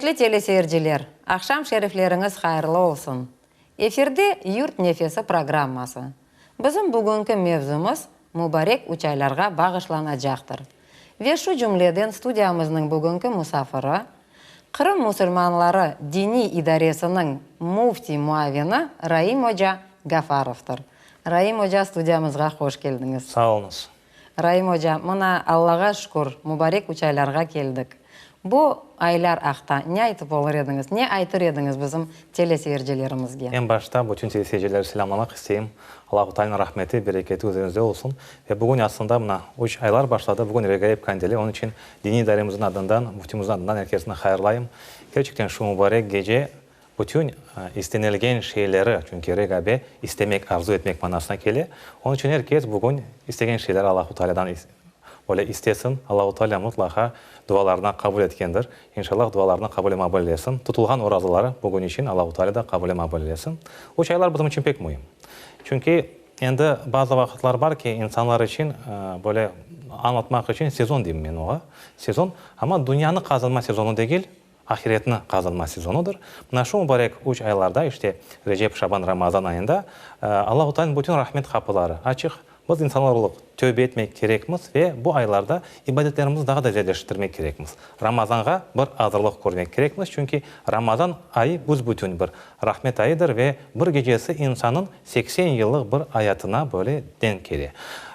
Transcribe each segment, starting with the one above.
Ürmetli teleseyirciler, aqşam şerifleriñiz hayırlı olsun! Efirde Yurt nefesi programması. Bizim bugünki mevzumız mubarek üç aylarğa bağışlanacaqtır. Ve şu cümleden studiyamıznıñ bugünki musafiri, Qırım musulmanları diniy idaresiniñ müfti muavini Raim oca Gafarovdır. Raim oca, studiyamızğa hoş keldiñiz. Sağ oluñız. Raim oca, mına, Allağa şükür, mubarek üç aylarğa keldik. Bu aylar aqta ne aytıp olur ediñiz, ne aytır ediñiz bizim teleseyircilerimizge? Eñ başta bütün teleseyircilerni selâmlamaq isteyim. Allahu Taalânıñ rahmeti, bereketi üzeriñizde olsun. Ve bugün aslında mına üç aylar başladı, bugün Regaib kandili, onıñ içün diniy idaremizniñ adından, müftimizniñ adından er kesni hayırlayım. Kerçekten şu mubarek gece Bütün istenilgen şeyleri, çünki regabe, istemek, arzu etmek manasına kele, onıñ içün er kes bugün istegen şeyleri Allahu Taalâdan öyle istesin, Allahu Taalâ mutlaqa dualarını qabul etkendir. İnşallah dualarını qabul-i maqbul eylesin. Tutulğan orazaları bugün içün Allahu Taalâ da qabul-i maqbul eylesin. Üç aylar bizim içün pek müim. Çünki endi bazı vaqıtlar bar ki, insanlar içün böyle añlatmaq içün sezon deyim men oña, sezon, amma dünyanı qazanma sezonı degil, Ahiretni qazanma sezonıdır. Mına şu mubarek üç aylarda, işte, Recep, Şaban, Ramazan ayında Allahu Taalânıñ bütün rahmet qapıları açıq. Biz insanlar olıp tövbe etmek kerekmiz ve bu aylarda ibadetlerimizni daha da ziyadeleştirmek kerekmiz. Ramazanğa bir azırlıq körmek kerekmiz, çünki Ramazan ayı büs-bütün bir rahmet ayıdır ve bir gecesi insanıñ 80 yıllıq bir ayatına böyle deñ kele.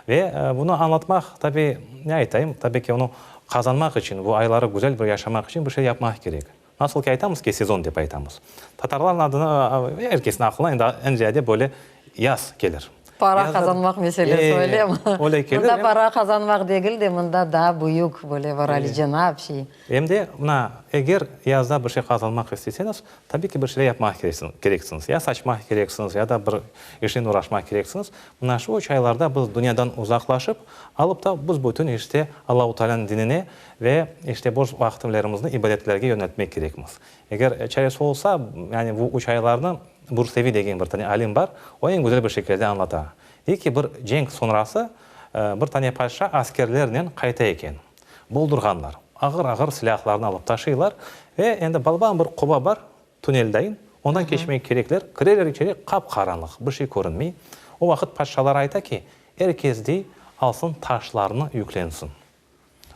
Ve bunı añlatmaq, tabi, ne aytayım, tabi ki, onı Qazanmaq içün, bu ayları güzel bir yaşamaq içün bir şey yapmaq kerek. Nasıl ki aytamız ki, sezon dep aytamız. Tatarlarnıñ adını, er kesniñ aqlına endi eñ ziyade böyle yaz kelir. Para qazanmaq meselesi, öylemi? Öyle kelir. Mında para qazanmaq degil de, mında daa büyük böyle bir alicenap şey. Em de mına, eger yazda bir şey qazanmaq isteseñiz, tabiy ki, bir şeyler yapmaq kereksiñiz. Ya saçmaq kereksiñiz, ya da bir işnen uğraşmaq kereksiñiz. Mına şu üç aylarda biz dünyadan uzaqlaşıp, alıp da biz bütün işte Allahu Taalânıñ dinine ve işte boş vaqıtlarımıznı ibadetlerge yöneltmek kerekmiz. Eger çaresi olsa, yani bu üç aylarnı Bursevi degen bir tane alim bar, o eñ güzel bir şekilde añlata. Dey ki, bir cenk soñrası bir tane padişa askerlernen qayta eken. Boldurğanlar, ağır-ağır silâhlarnı alıp taşıylar ve endi balaban bir qoba bar, Tünel dayın, ondan keçmek kerekler, kireler içeri, qap-qaranlıq, bir şey körünmey. O vaqıt padşalar ayta ki, er kes, dey, alsın taşlarnı yüklensin.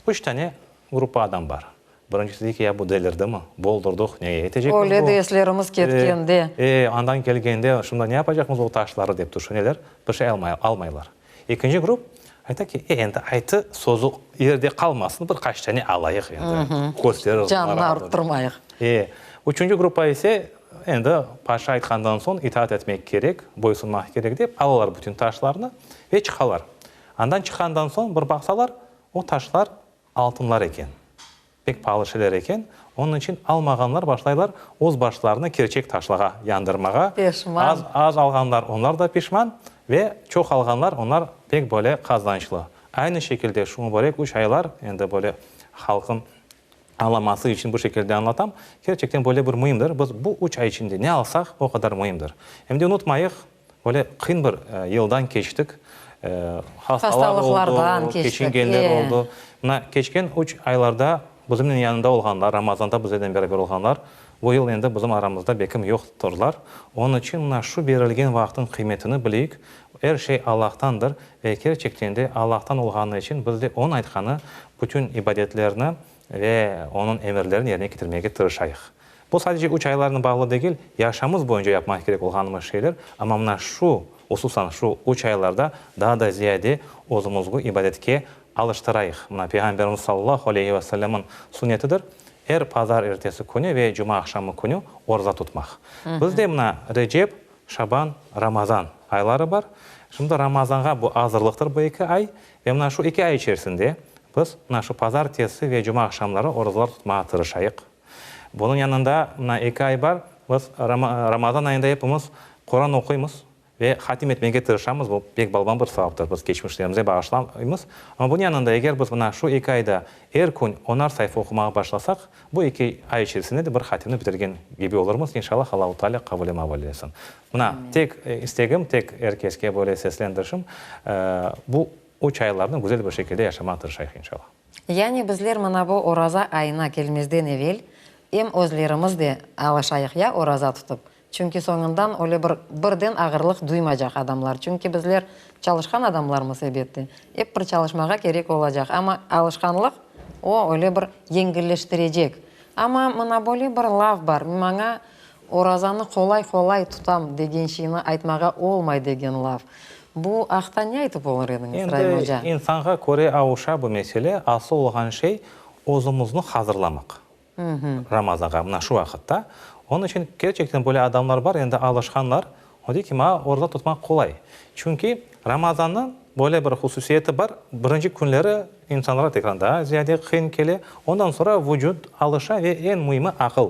Üç tane gruppa adam bar. Birincisi dey ki, ya bu delirdimi, boldurdıq, nege etecekmiz bu? Öyle de eslerimiz ketkende. E, e, andan kelgende, şunda ne yapacaqmız o taşları dep tüşüneler, bir şey almaylar. Ekinci grup ayta ki, e, endi aytı sözü yerde qalmasın, bir qaç tane alayıq endi, kösterir. Canını arttırmayıq. E, üçünci gruppa ise, endi paşa aytqandan soñ itaat etmek kerek, boysunmaq kerek dep, alalar bütün taşlarnı ve çıqalar. Andan çıqqandan soñ bir baqsalar, o taşlar altınlar eken. Pek paalı şeyler eken, onıñ içün almağanlar başlaylar öz başlarını kerçek taşlağa yandırmağa. Peşman. Az, az alğanlar, onlar da peşman ve çoq alğanlar, onlar pek böyle qazançlı. Aynı şekilde şu mübarek üç aylar, endi böyle halqın añlaması içün bu şekilde añlatam, kerçekten böyle bir müimdir. Biz bu üç ay içinde ne alsaq, o qadar müimdir. Em de unutmayıq, Böyle qıyın bir yıldan keçtik. Hastalar oldı, keçingenler oldı. Mına, keçken üç aylarda bizimnen yanında olğanlar, Ramazanda bizlernen beraber olğanlar, bu yıl endi bizim aramızda bekim yoqtırlar. Onıñ içün mına şu berilgen vaqıtnıñ qıymetini bileyik. Er şey Allahtandır ve kerçekten de Allahtan olğanı içün biz de Onıñ aytqanı bütün ibadetlerni ve Onıñ emirlerini yerine ketirmege tırışayıq. Bu sadece üç aylarnen bağlı degil, yaşamız boyunca yapmaq kerek olğanımız şeyler, amma mına şu, hususan şu üç aylarda daa da ziyade özümüzgü ibadetke alıştırayıq. Mına Peyğamberimiz sallallahu aleyhi ve sellemniñ sünnetidir, er pazar ertesi künü ve cuma aqşamı künü oraza tutmaq. Bizde mına Recep, Şaban, Ramazan ayları bar. Şimdi Ramazanğa bu azırlıqtır bu eki ay ve mına şu eki ay içerisinde biz mına şu pazartesi ve cuma aqşamları orazalar tutmağa tırışayıq. Bunıñ yanında mına eki ay bar, biz Ramazan ayında epimiz Quran oquymız ve hatim etmege tırışamız, bu pek balaban bir savaptır, biz keçmişlerimize bağışlaymız. Amma bunıñ yanında eger biz mına şu eki ayda er kün onar sayfa oqumağa başlasaq, bu eki ay içerisinde de bir hatimni bitirgen kibi olurmız, inşallah Allahu Teala qabul-i maqbul eylesin. Mına tek istegim, tek er keske böyle seslendirişim, bu üç aylarnı güzel bir şekilde yaşamağa tırışayıq inşallah. Yani bizler mına bu oraza ayına kelmezden evel. Em özlerimiz de alışayıq ya oraza tutıp. Çünki soñundan öyle bir birden ağırlıq duymacaq adamlar. Çünki bizler çalışqan adamlarmız ebette. Ep bir çalışmağa kerek olacaq. Amma alışqanlıq o öyle bir yengilleştirecek. Amma mına böyle bir laf bar, maña orazanı qolay-qolay tutam degen şeyni aytmağa olmay degen laf. Bu aqta ne aytıp olur ediñiz, Raim Endi oca? insanğa köre avuşa bu mesele. Asıl olğan şey, özümizni hazırlamaq. Ramazanğa, mına şu vaqıtta. Onıñ içün kerçekten böyle adamlar bar, endi alışqanlar, o dey ki, maña oraza tutmaq qolay. Çünki Ramazannıñ böyle bir hususiyeti bar, birinci künleri insanlarğa tekrar daa ziyade qıyın kele, ondan soñra vucut alışa ve eñ müimi aqıl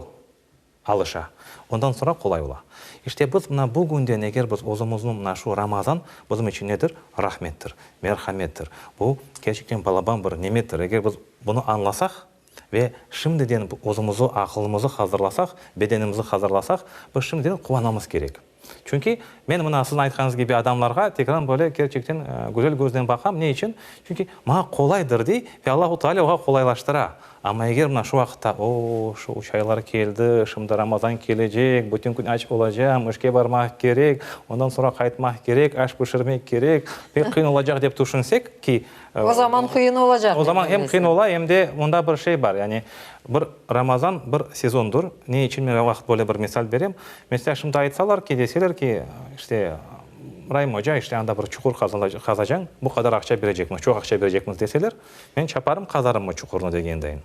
alışa. Ondan soñra qolay ola. İşte biz mına bugünden eger biz özümizni mına şu Ramazan bizim içün nedir? Rahmettir, merhamettir. Bu kerçekten balaban bir nimettir. Eger biz bunı añlasaq, Ve şimdiden özümizi, aqılımızı hazırlasaq, bedenimizi hazırlasaq, biz şimdiden quvanmamız kerek. Çünki men mına siziñ aytqanıñız kibi adamlarğa tekrar böyle kerçekten güzel köznen baqam. Ne içün? Çünki maña qolaydır dey ve Allahu Teala oña qolaylaştıra. Amma eger mına şu vaqıtta, o, şu üç aylar keldi, şimdi Ramazan kelecek, bütün kün aç olacağım, işke barmaq kerek, ondan soñra qaytmaq kerek, aş pişirmek kerek, pek qıyın olacaq dep tüşünsek ki, O zaman qıyın olacaq. O zaman em qıyın ola, em de mında bir şey bar, yani bir Ramazan bir sezondır. Ne içün men er vaqıt böyle bir misal berem? Meselâ, şimdi aytsalar ki, deseler ki, işte, Raim oca, işte, anda bir çuqur qazacañ, bu qadar aqça berecekmiz, çoq aqça berecekmiz deseler, men çaparım, qazarım o çuqurnı degendeyin.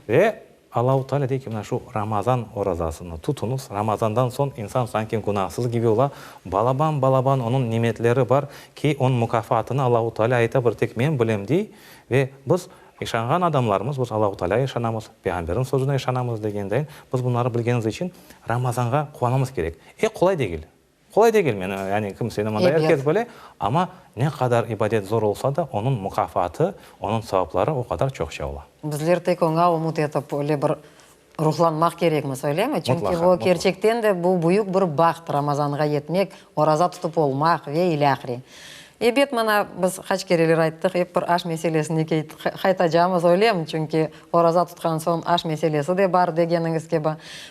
Ve Allahu Teala dey ki, mına şu Ramazan orazasını tutuñız, Ramazandan soñ insan sanki günahsız kibi ola, balaban-balaban onıñ nimetleri bar ki, onıñ mukâfatını Allahu Teala ayta, bir tek men bilem dey, ve biz işanğan adamlarmız, biz Allahu Tealâğa işanamız, Peyğamberniñ sözüne işanamız degendeyin, biz bunları bilgenimiz içün Ramazanğa quvanmamız kerek. E, qolay degil. Qolay degil, men, yani kimseni mında er kes bile, amma ne qadar ibadet zor olsa da, onıñ mukâfatı, onıñ savapları o qadar çoqça ola. Bizler tek oña ümüt etip, öyle bir ruhlanmaq kerekmiz, öylemi? Çünki bu kerçekten de bu büyük bir baht, Ramazanğa yetmek, oraza tutıp olmaq ve ilâhre. Ebet, mına, biz qaç kereler ayttıq, ep bir aş meselesine qaytacamız, öylemi? Çünki oraza tutqan soñ aş meselesi de bar, degeniñiz kibi.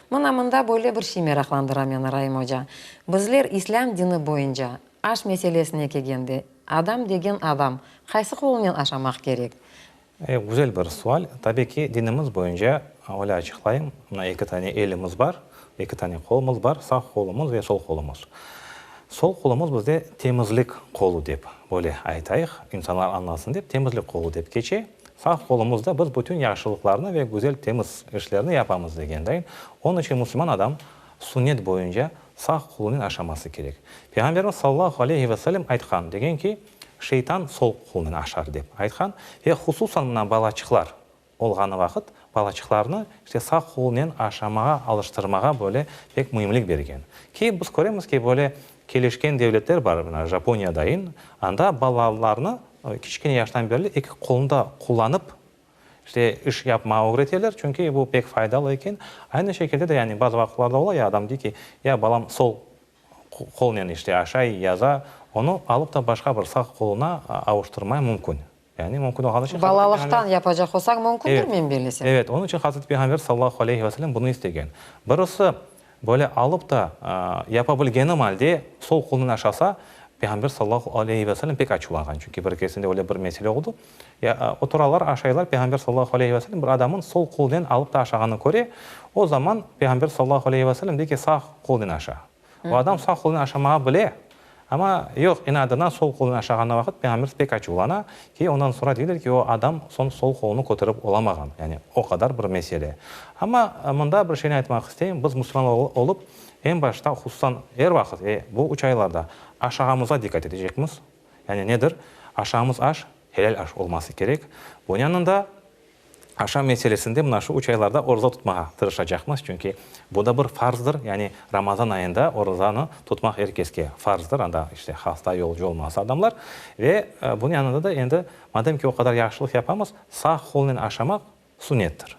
Mına mında böyle bir şey meraqlandıra meni, Raim oca. Bizler islâm dini boyunca aş meselesine kelgende, adam degen adam qaysı qolunen aşamaq kerek? E, güzel bir sual. Tabiy ki, dinimiz boyunca, öyle açıqlayım, mına eki tane elimiz bar, eki tane qolumız bar, sağ qolumız ve sol qolumız. Sol qolumız bizde temizlik qolu dep, böyle aytayıq, insanlar añlasın dep, temizlik qolu dep keçe. Sağ qolumızda biz bütün yahşılıqlarnı ve güzel temiz işlerni yapamız degendayin. Onıñ içün musulman adam sünnet boyunca sağ qolunen aşaması kerek. Peyğamberimiz sallallahu aleyhi ve sellem aytqan, degen ki, Şeytan sol qolnen aşar dep aytqan ve hususan mına balaçıqlar olğanı vaqıt balaçıqlarnı işte sağ qolnen aşamağa alıştırmağa böyle pek müimlik bergen. Ki biz köremiz ki böyle kelişken devletler bar, mına Japonya dayın, anda balalarnı kiçkene yaştan berli eki qolnı da qullanıp işte iş yapmağa ögreteler, çünki bu pek faydalı eken. Aynı şekilde de yani bazı vaqıtlarda ola ya adam dey ki, ya balam sol qolnen işte aşay, yaza, onı alıp da başqa bir sağ qoluna avuştırmay mümkün. Yani mümkün olğanı içün Hazreti Balalıqtan yapacaq olsañ mümkündür, men bellesem. Evet, onıñ içün Hazreti Peyğamber sallallahu aleyhi ve sellem bunı istegen. Birisi böyle alıp da yapa bilgeni malde sol qolnen aşasa, Peyğamber sallallahu aleyhi ve sellem pek açuvlanğan. Çünki bir keresinde öyle bir mesele oldı. Ya oturalar, aşaylar, Peyğamber sallallahu aleyhi ve sellem bir adamın sol qolnen alıp da aşağanını köre. O zaman Peyğamber sallallahu aleyhi ve sellem dey ki, sağ qolnen aşa. O adam sağ qolnen aşamağa bile, amma yoq, inadına sol qolnen aşağanı vaqıt Peyğamber pek açuvlana ki, ondan soñra deyler ki, o adam soñ sol qolunı köterip olamağan. Yani o qadar bir mesele. Amma mında bir şeyni aytmaq isteyim, biz musulman olıp, eñ başta, hususan er vaqıt ve bu üç aylarda aşağamızğa diqqat etecekmiz. Yani nedir? Aşağımız aş, helâl aş olması kerek. Bunıñ yanında aşam meselesinde mına şu üç aylarda oraza tutmağa tırışacaqmız, çünki bu da bir farzdır, yani Ramazan ayında orazanı tutmaq er keske farzdır, anda işte hasta, yolcu olmasa adamlar. Ve bunıñ yanında da endi madem ki o qadar yahşılıq yapamız, sağ qolnen aşamaq Sünnettir.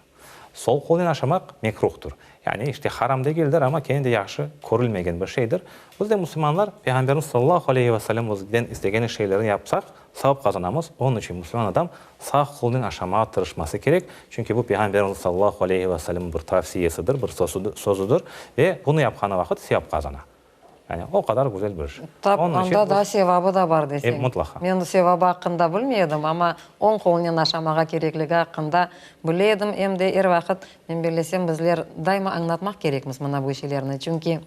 Sol qolnen aşamaq mekruhtur. Yani, işte, haram degildir, amma kene de yahşı körülmegen bir şeydir. Biz de, musulmanlar, Peyğamberimiz sallallahu aleyhi ve sellem bizden istegeni şeylerni yapsaq, Savap qazanamız, onıñ içün musulman adam sağ qolunen aşamağa tırışması kerek, çünki bu Peyğamberimiz sallallahu aleyhi ve sellemniñ bir tavsiyesidir, bir sözüdir ve bunı yapqanı vaqıt sevap qazana. Yani o qadar güzel bir iş. Tap, anda da sevabı da bar deseñ. Mutlaqa. Men sevabı aqqında bilmey edim, amma oñ qolunen aşamağa kerekligi aqqında bile edim. Em de er vaqıt, men bellesem, bizler daima añlatmaq kerekmiz mına bu şeylerni, çünki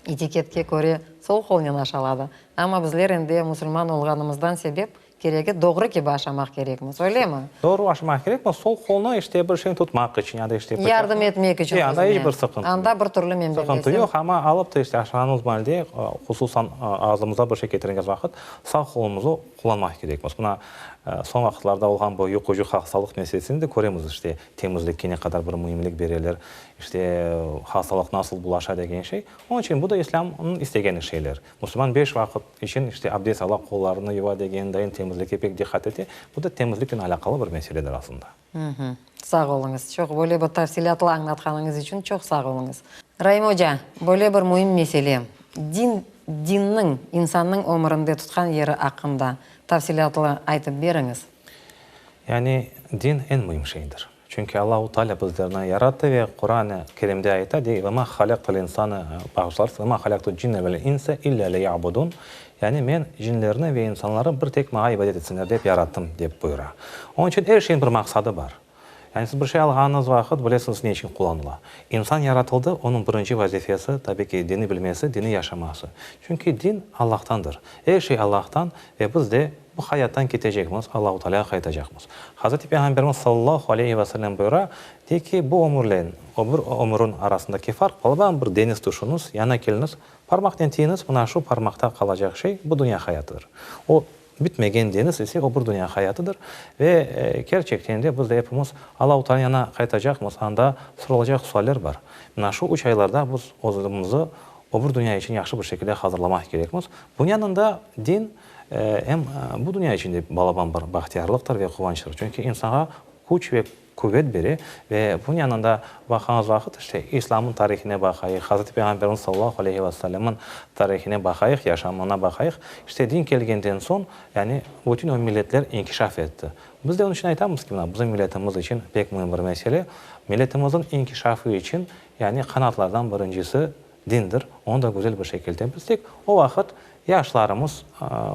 Etiketke köre sol qolnen aşaladı. Amma bizler endi musulman olğanımızdan sebep keregi doğru kibi aşamaq kerekmiz, öylemi? Doğru aşamaq kerekmiz. Sol qolnı işte bir şeyni tutmaq içün ya da işte bıçaqnı. Yardım etmek içün E, anda iç bir sıqıntı yoq. Anda bir türlü men bellesem. Sıqıntı yoq, amma alıp da işte aşağanımız malde, hususan ağzımıza bir şey ketirgen vaqıt sağ qolumıznı qullanmaq kerekmiz. Mına, soñ vaqıtlarda olğan bu yuqucı hastalıq meselesini de köremiz, işte temizlikke ne qadar bir müimlik bereler. İşte, hastalıq nasıl bulaşa degen şey. Onıñ içün bu da İslâmnıñ istegeni şeyler. Musulman beş vaqıt içün, işte, abdest ala, qollarını yuva degen dayın temizlikke pek diqqat ete. Bu da temizliknen alâqalı bir meseledir aslında. Sağ oluñız. Çoq böyle bir tafsilâtlı añlatqanıñız içün çoq sağ oluñız. Raim oca, böyle bir müim mesele, din, dinniñ insannıñ ömürinde tutqan yeri aqqında tafsilâtlı aytıp beriñiz. Yani din eñ müim şeydir. Çünki Allahu Teala bizlerni yarattı ve Quran-ı Kerimde ayta, dey, Ve ma halaqtul insane, bağışlarsız, ve ma halaqtul cinne vel inse illa liya'budun, yani men cinlerni ve insanları bir tek maña ibadet etsinler dep yarattım, dep buyura. Onıñ içün er şeyniñ bir maqsadı bar. Yani siz bir şey alğanıñız vaqıt bilesiñiz ne içün qullanıla. İnsan yaratıldı, onıñ birinci vazifesi, tabi ki, dini bilmesi, dini yaşaması. Çünki din Allahtandır. Er şey Allahtan ve biz de Bu hayattan ketecekmiz, Allahu Tealâğa qaytacaqmız. Hazreti Peyğamberimiz sallallahu aleyhi ve sellem buyura, dey ki, bu ömürlen öbür ömürün arasındaki farq, balaban bir deñiz tüşüñiz, yanına keliñiz, parmaqnen tiyiñiz, mına şu parmaqta qalacaq şey, bu dünya hayatıdır. O bitmegen deñiz ise öbür dünya hayatıdır. Ve kerçekten de biz de epimiz Allahu Tealânıñ yanına qaytacaqmız, anda sorulacaq sualler bar. Mına şu üç aylarda biz özümizi öbür dünya içün yahşı bir şekilde hazırlamaq kerekmiz. Bunıñ yanında din, Em bu dünya içün de balaban bir bahtiyarlıqtır ve quvançtır. Çünki insanğa küç ve quvet bere ve bunıñ yanında baqğanımız vaqıt, işte, İslamnıñ tarihine baqayıq, Hazreti Peyğamberimiz sallallahu aleyhi ve sellemniñ tarihine baqayıq, yaşamına baqayıq, işte, din kelgenden soñ, yani, bütün o milletler inkişaf etti. Biz de onıñ içün aytamız ki, mına, bizim milletimiz içün pek müim bir mesele, milletimizniñ inkişafı içün, yani, qanatlardan birincisi dindir, onı da güzel bir şekilde bilsek, o vaqıt yaşlarımız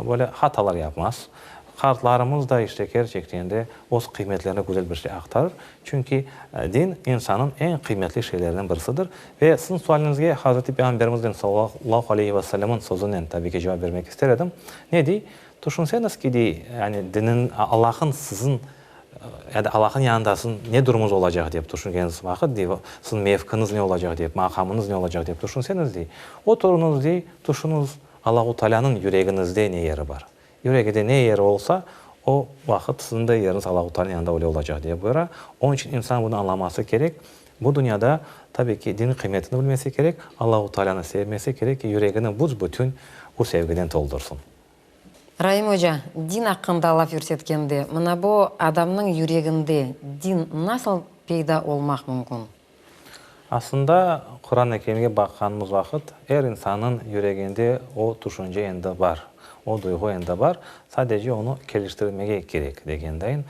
böyle hatalar yapmaz, qartlarımız da işte kerçekten de öz qıymetlerini güzel bir şey aqtarır. Çünki din insannıñ eñ qıymetli şeylerinden birisidir. Ve siziñ sualiñizge Hazreti Peyğamberimizden sallallahu aleyhi ve sellemniñ sözünen tabiy ki cevap bermek ister edim. Ne dey? Tüşünseñiz ki, dey, yani diniñ, Allah'ın siziñ Ya da Allahnıñ yanında siziñ ne durumuñız olacaq dep tüşüngeniñiz vaqıt, dey, siziñ mevkiñiz ne olacaq dep, maqamıñız ne olacaq dep tüşünseñiz, dey, oturıñız, dey, tüşüñiz, Allahu Taalânıñ yüregiñizde ne yeri bar? Yüregide ne yeri olsa, o vaqıt siziñ de yeriñiz Allahu Taalânıñ yanında öyle olacaq, dep buyura. Onıñ içün insan bunı añlaması kerek. Bu dünyada, tabiy ki, din qıymetini bilmesi kerek, Allahu Taalânı sevmesi kerek ki, yüregini büs-bütün bu sevgiden toldursın. Raim oca, din aqqında laf yürsetkende, mına bu adamnıñ yüreginde din nasıl peyda olmaq mümkün? Aslında, Quran-ı Kerimge baqqanımız vaqıt, er insannıñ yüreginde o tüşünce endi bar, o duyğu endi bar, sadece onı keliştirmege kerek, degendayin.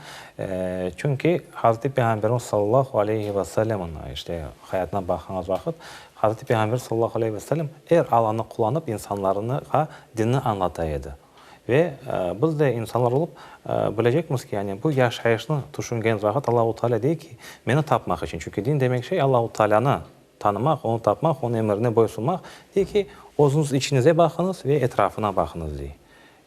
Çünki Hazreti Peyğamberimiz sallallahu aleyhi ve sellemniñ, işte, hayatına baqqanımız vaqıt, Hazreti Peyğamber sallallahu aleyhi ve sellem er alanı qullanıp insanlarğa dinni añlata edi. Ve biz de insanlar olıp bilecekmiz ki, yani bu yaşayışnı tüşüngen vaqıt Allahu Teala dey ki, meni tapmaq içün, çünki din demek şey Allahu Tealanı tanımaq, onı tapmaq, onıñ emrine boysunmaq, dey ki, özüñiz içiñize baqıñız ve etrafına baqıñız, dey.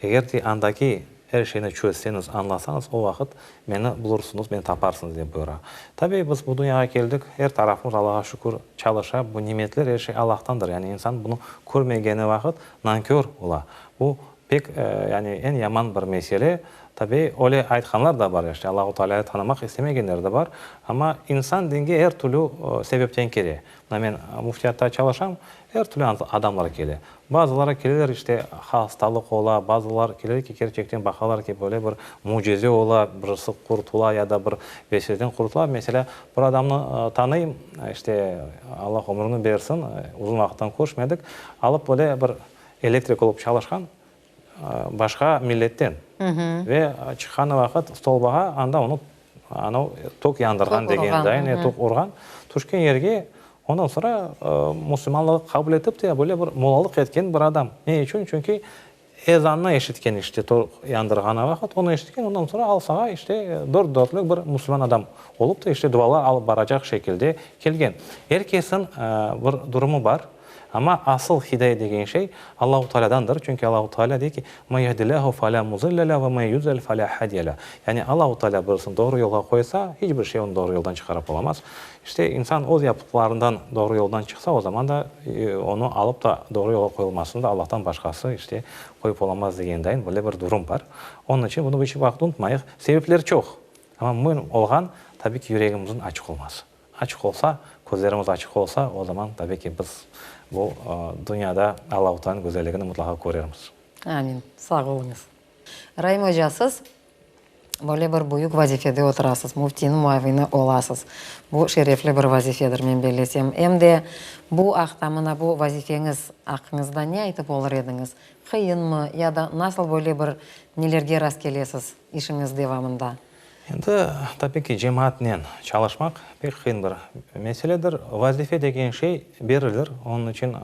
Eger de andaki er şeyni çözseñiz, añlasañız, o vaqıt meni bulursıñız, meni taparsıñız, dep buyura. Tabiiy, biz bu dünyağa keldik, er tarafımız, Allağa şükür, çalışa, bu nimetler, er şey Allahtandır. Yani insan bunı körmegeni vaqıt nankör ola. Bu pek, yani eñ yaman bir mesele. Tabiiy, öyle aytqanlar da bar, işte, Allahu Tealâyı tanımaq istemegenler de bar. Amma insan dinge er türlü sebepten kele. Mına men müftiyatta çalışam, er türlü adamlar kele. Bazıları keleler, işte, hastalıq ola, bazılar keleler ki, kerçekten baqalar ki, böyle bir mücize ola, birisi qurtula ya da bir vesveseden qurtula. Meselâ, bir adamnı tanıyım, işte, Alla ömrüni bersin, uzun vaqıttan körüşmedik, alıp böyle bir elektrik olıp çalışqan. başqa milletten. Ve çıqqanı vaqıt stolbağa anda onı anav tok yandırğan degen dayın, tok urğan. Tüşken yerge ondan soñra musulmanlığı qabul etip te böyle bir mollalıq etken bir adam. Ne içün? Çünki Ezannı eşitken işte, tok yandırğanı vaqıt onı eşitken, ondan soñra al sağa işte dört dörtlük bir musulman adam olıp da işte dualar alıp baracaq şekilde kelgen. Er kesin bir durumı bar, amma asıl hidayet degen şey Allahu Tealâdandır, çünki Allahu Tealâ dey ki, Men yehdilâhu felâ muzille leh ve men yudlil felâ hâdiye leh. Yani Allahu Tealâ birisini doğru yolğa qoysa, hiç bir şey onı doğru yoldan çıqarıp olamaz. İşte, insan öz yaptıqlarından doğru yoldan çıqsa, o zaman da onı alıp da doğru yolğa qoyulmasını da Allahtan başqası, işte, qoyıp olamaz degen dayın böyle bir durum bar. Onıñ içün bunı iç vaqıt unutmayıq. Sebepler çoq, amma müim olğan, tabiy ki, yüregimizniñ açıq olması. Açıq olsa, közlerimiz açıq olsa, o zaman, tabiy ki, biz bu dünyada Allahu Taalanıñ güzelligini mutlaqa körermiz. Amin. Sağ oluñız. Raim oca, siz Böyle bir büyük vazifede oturasız, müftiniñ muavini olasız. Bu şerefli bir vazifedir, men bellesem. Em de bu aqta, mına bu vazifeñiz aqqıñızda ne aytıp olur ediñiz? Qıyınmı ya da nasıl böyle bir nelerge rastkelesiz işiñiz devamında? Endi, tabiy ki, cemaatnen çalışmaq pek qıyın bir meseledir. Vazife degen şey berilir, onıñ içün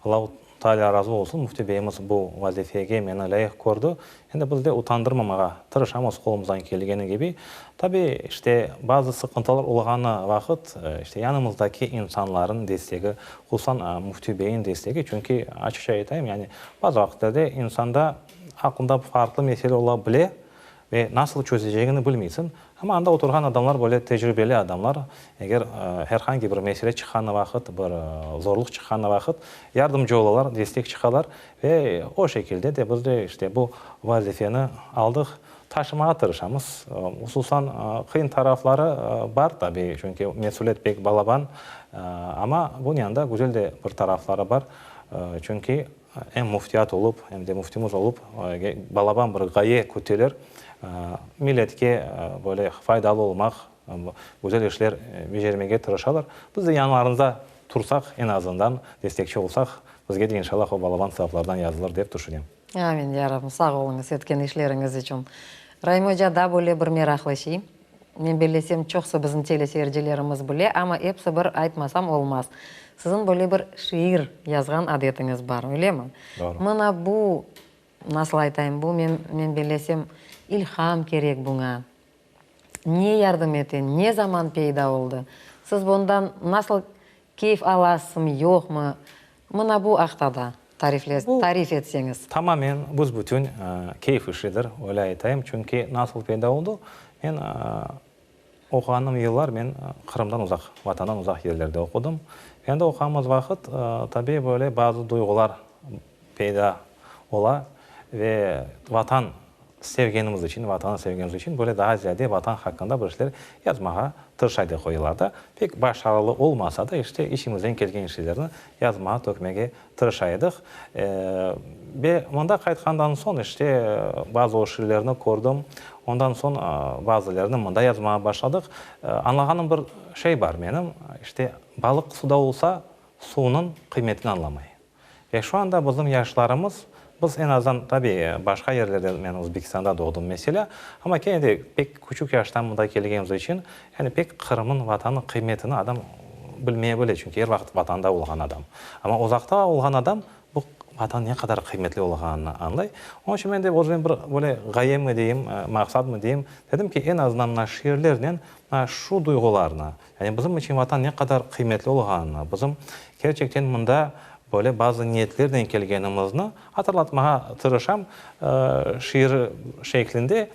Allahu Taalâ razı olsun, Müfti beyimiz bu vazifege meni lâyıq kördi. Endi biz de utandırmamağa tırışamız qolumızdan kelgeni kibi. Tabi, işte, bazı sıqıntılar olğanı vaqıt, işte, yanımızdaki insanların destegi, hususan Müfti beyin destegi, çünki, açıqça aytayım, yani, bazı vaqıtlarda insanda aqlında farqlı mesele ola bile, Ve nasıl çözecegini bilmeysiñ. Amma anda oturğan adamlar böyle tecribeli adamlar, eger her hangi bir mesele çıqqanı vaqıt, bir zorluq çıqqanı vaqıt yardımcı olalar, destek çıqalar ve o şekilde de biz de işte bu vazifeni aldıq, taşımağa tırışamız. Hususan qıyın tarafları bar tabiiy, çünki mesüliet pek balaban, amma bunıñ yanında güzel de bir tarafları bar, çünki Em müftiyat olıp, em de müftimiz olıp, balaban bir ğaye küteler, milletke böyle faydalı olmaq, güzel işler becermege tırışalar. Biz de yanlarında tursaq, eñ azından destekçi olsaq, bizge de inşallah o balaban sevaplardan yazılır dep tüşünem. Amin, ya Rabbim, sağ oluñız etken işleriñiz içün. Raim oca, daa böyle bir meraqlı şey. Men bellesem, çoqsı bizim teleseyircilerimiz bile, amma episi bir aytmasam olmaz. Siziñ böyle bir şiir yazğan adetiñiz bar, öylemi? Doğru. Mına bu, nasıl aytayım, bu men, men bellesem, ilham kerek buña. Ne yardım ete, ne zaman peyda oldı? Siz bundan nasıl keyf alasızmı, yoqmı? Mına bu aqta da tarif etseñiz. Tamamen büs-bütün keyf işidir, öyle aytayım. Çünki nasıl peyda oldı, men oquğanım yıllar men Qırımdan uzaq, Vatandan uzaq yerlerde oqudım. Endi oquğanımız vaqıt, tabiiy, böyle bazı duyğular peyda ola ve Vatan sevgenimiz içün, Vatanı sevgenimiz içün böyle daa ziyade Vatan haqqında bir şeyler yazmağa tırışaydıq o yıllarda. Pek başarılı olmasa da, işte, içimizden kelgen şeylerni yazmağa, tökmege tırışaydıq. Ve mında qaytqandan soñ, işte, bazı o şiirlerni kördim. Ondan soñ bazılarını mında yazmağa başladıq. Añlağanım bir şey bar menim, işte, balıq suda olsa, suvnıñ qıymetini añlamay. Ve şu anda bizim yaşlarımız, biz eñ azdan, tabiy, başqa yerlerde, men Özbekistanda doğdım, meselâ, amma kene de pek küçük yaştan mında kelgenimiz içün, yani pek Qırımnıñ, Vatannıñ qıymetini adam bilmeye bile, çünki er vaqıt Vatanda olğan adam. Amma uzaqta olğan adam bu Vatan ne qadar qıymetli olğanını añlay. Onıñ içün men de özüme bir böyle ğayemi deyim, maqsadmı deyim, dedim ki, eñ azından mına şiirlernen mına şu duyğularnı, Yani bizim içün Vatan ne qadar qıymetli olğanını, bizim kerçekten mında böyle bazı niyetlernen kelgenimizni hatırlatmağa tırışam şiir şeklinde.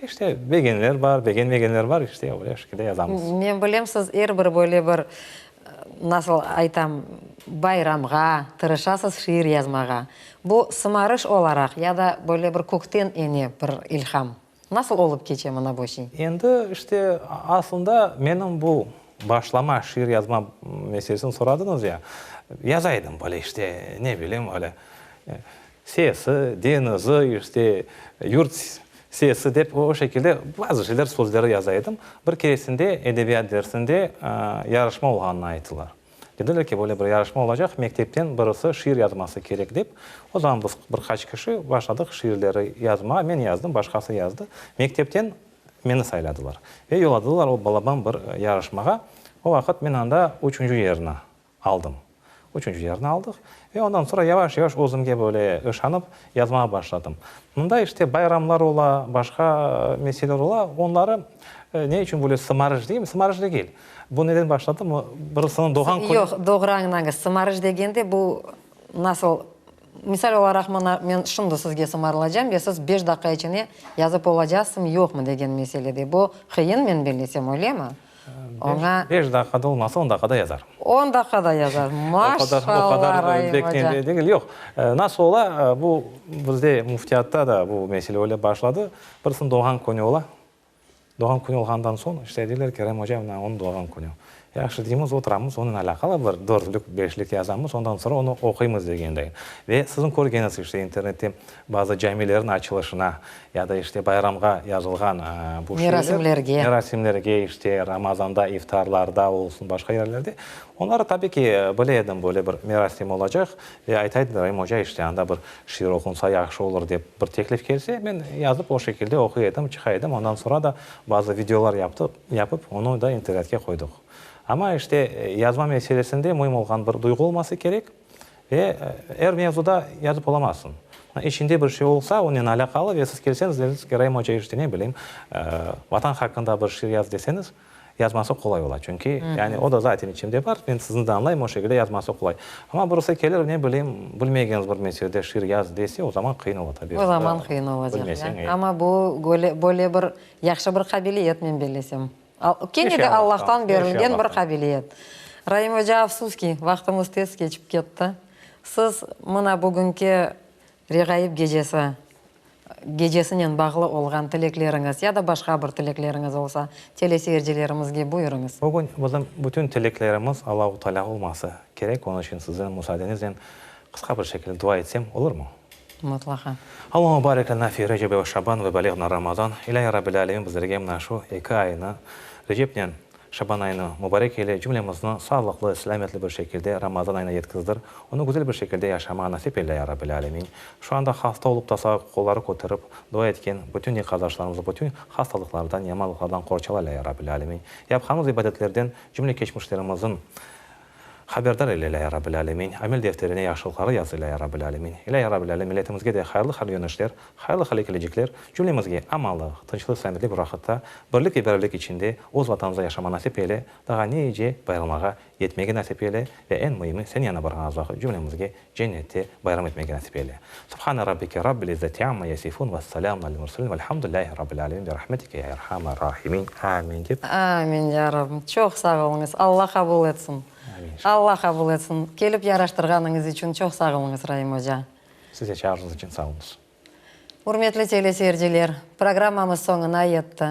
İşte, begenler bar, begenmegenler bar, işte, öyle şekilde yazamız. Men bilem, siz er bir böyle bir, nasıl aytam, bayramğa tırışasız şiir yazmağa. Bu sımarış olaraq ya da böyle bir kökten ene bir ilham? Nasıl olıp keçe mına bu şey? Endi, işte, aslında menim bu başlama, şiir yazma meselesini soradıñız ya, yaza edim böyle, işte, ne bileyim, öyle sesi, deñizi, işte, yurt sesi dep o şekilde bazı şeyler, sözleri yaza edim. Bir keresinde edebiyat dersinde yarışma olğanını ayttılar. Dediler ki, böyle bir yarışma olacaq, mektepten birisi şiir yazması kerek dep. O zaman biz bir qaç kişi başladıq şiirleri yazmağa, men yazdım, başqası yazdı. Mektepten meni sayladılar ve yolladılar o balaban bir yarışmağa. O vaqıt men anda üçünci yerni aldım. Üçünci yerni aldıq ve ondan soñra yavaş-yavaş özümge böyle ışanıp yazmağa başladım. Mında işte bayramlar ola, başqa meseleler ola, onları ne içün böyle sımarış deyim, sımarış degil. Bu neden başladı? Birisiniñ doğğan künü. Yoq, doğru añlañız. Sımarış degende bu nasıl, misal olaraq mına men şimdi sizge sımarlacam ve siz beş daqqa içine yazıp olacaqsıñmı, yoqmı degen meselede. Bu qıyın men bellesem, öylemi? Oña. Beş daqqada olmasa, on daqqada yazar. On daqqada yazar. Maşallah, Raim oca. Degil, yoq. Nasıl ola, bu bizde müftiyatta da bu mesele öyle başladı. Birisiniñ doğğan künü ola. Doğğan künü olğandan soñ, işte, deyler ki, Raim oca, mına onıñ doğğan künü. Yahşı, deymiz, oturamız, onen alâqalı bir dörtlük, beşlik yazamız, ondan soñra onı oquymız degenday. Ve siziñ körgeniñiz, işte, internette bazı camilerniñ açılışına ya da, işte, bayramğa yazılğan bu şiirler. Merasimlerge. Merasimlerge, işte, Ramazanda iftarlarda olsun, başqa yerlerde. Onları, tabiy ki, bile edim, böyle bir merasim olacaq. Ve ayta ediler, Raim oca, işte, anda bir şiir oqunsa yahşı olur dep bir teklif kelse, men yazıp o şekilde oquy edim, çıqa edim. Ondan soñra da bazı videolar yaptıq, yapıp, onı da internetke qoydıq. Amma, işte, yazma meselesinde müim olğan bir duyğu olması kerek ve er mevzuda yazıp olamazsıñ. İçinde bir şey olsa, onen alâqalı ve siz kelseñiz, dersiñiz ki, Raim oca, işte, ne bileyim, Vatan haqqında bir şiir yaz deseñiz, Yazması qolay ola, çünki, yani, o da zaten içimde bar, men sizni de añlayım, o şekilde yazması qolay. Amma birisi kelir, ne bileyim, bilmegeniñiz bir meselede şiir yaz dese, o zaman qıyın ola, tabiiy. O zaman qıyın olacaq, ya. Amma bu böyle bir yahşı bir qabiliyet, men bellesem. Kene de Allahtan berilgen bir qabiliyet. Raim oca, afsus ki, vaqtımız tez keçip ketti. Siz mına bugünki Reğaip gecesi gecesinen bağlı olğan tilekleriñiz ya da başqa bir tilekleriñiz olsa, teleseyircilerimizge buyurıñız. Bugün bizim bütün tileklerimiz Allahu Teala olması kerek, onıñ içün siziñ musaadeñiznen qısqa bir şekilde dua etsem, olurmı? Mutlaqa. Allahumma barik lena fi Recebe ve Şaban ve baliğna Ramazan. İlâhi Rabbil Âlemin bizlerge mına şu eki aynı, Recepnen Şaban ayını mubarek eyle, cümlemizni sağlıqlı, selâmetli bir şekilde Ramazan ayına yetkizdir, onı güzel bir şekilde yaşamağa nasip eyle, ya Rabbil Âlemin. Şu anda hasta olıp da sağ qolları köterip dua etken bütün din qardaşlarımıznı bütün hastalıqlardan, yamanlıqlardan qorçala eyle, ya Rabbil Âlemin. Yapqanımız ibadetlerden cümle keçmişlerimizin haberdar eyle, ya Rabbil Âlemin. Amel defterine yahşılıqları yaz eyle, ya Rabbil Âlemin. İlâ ya Rabbil Âlemin, milletimizge de hayırlı-hayırlı yönüşler, Hayırlı-hayırlı kelecekler, cümlemizge amanlıq, tınçlıq, selâmetlik bir vaqıtta, birlik ve beraberlik içinde öz Vatanımızda yaşama nasip eyle, daha nice bayramlarğa yetmege nasip eyle ve eñ müimi, seniñ yanına barğanımız vaqıt cümlemizge cennette bayram etmege nasip eyle. Subhane Rabbike Rabbil izzeti amma yasifun ve selamun alel murselin velhamdülillahi Rabbil alemin bi rahmetike ya erhamer rahimin. Amin dep. Amin, ya Rabbim. Çoq sağ oluñız. Alla qabul etsin. Amin inşallah. Alla qabul etsin. Kelip yaraştırğanıñız içün çoq sağ oluñız, Raim oca. Siz de çağırğıñız içün sağ oluñız. Ürmetli teleseyirciler, programmamız soñuna yetti.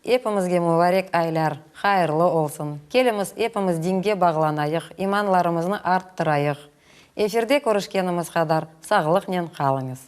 Epimizge mubarek aylar, hayırlı olsun. Kelimiz epimiz dinge bağlanayıq, imanlarımıznı arttırayıq. Efirde körüşkenimiz qadar sağlıqnen qalıñız.